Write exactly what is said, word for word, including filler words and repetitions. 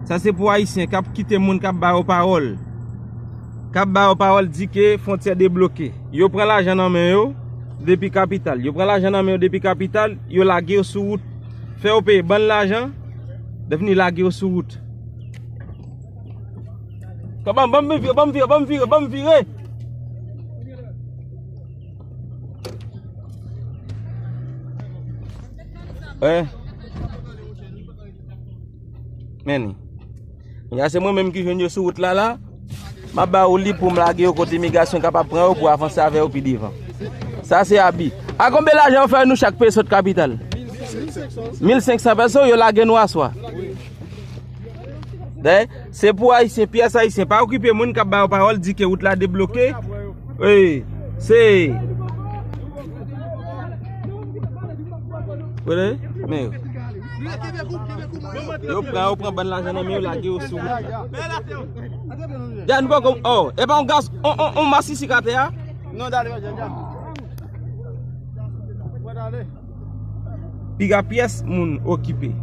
Sa se pou Ayisyen k ap kite moun k ap ba yo pawòl. K ap ba yo pawòl di ke fwontyè debloke. Yo pran lajan nan men yo depi kapital. Yo pran lajan nan men yo depi kapital, yo lage yo sou wout. Fè yo peye bann lajan, lè fini lage yo sou wout. Ban m, ban m vire, ban m vire, ban m vire, ban m vire. Wè. Men li. Ya se mwen menm ki jwenn yo sou wout la la. M ap ba ou li pou m lage yo kote imigrasyon kapab pran yo pou avanse avè yo pi devan. Sa se abi. A konbyen lajan yo fè nou chak peye sot kapital? Mil senk san peso, yo lage nou aswa. Dayè, se pou Ayisyen, pyès Ayisyen. Pa okipe moun k ap ba yo pawòl, di ke wout la debloke. Wi, se. Wè, men yo. Yo pran, yo pran bann lajan nan men yo, lage yo sou wout la. Ya, nou poko, oh, e pa yon gaz, on, on, on masisi k atè a? Non, dale, dale, dale. Piga pyès moun okipe.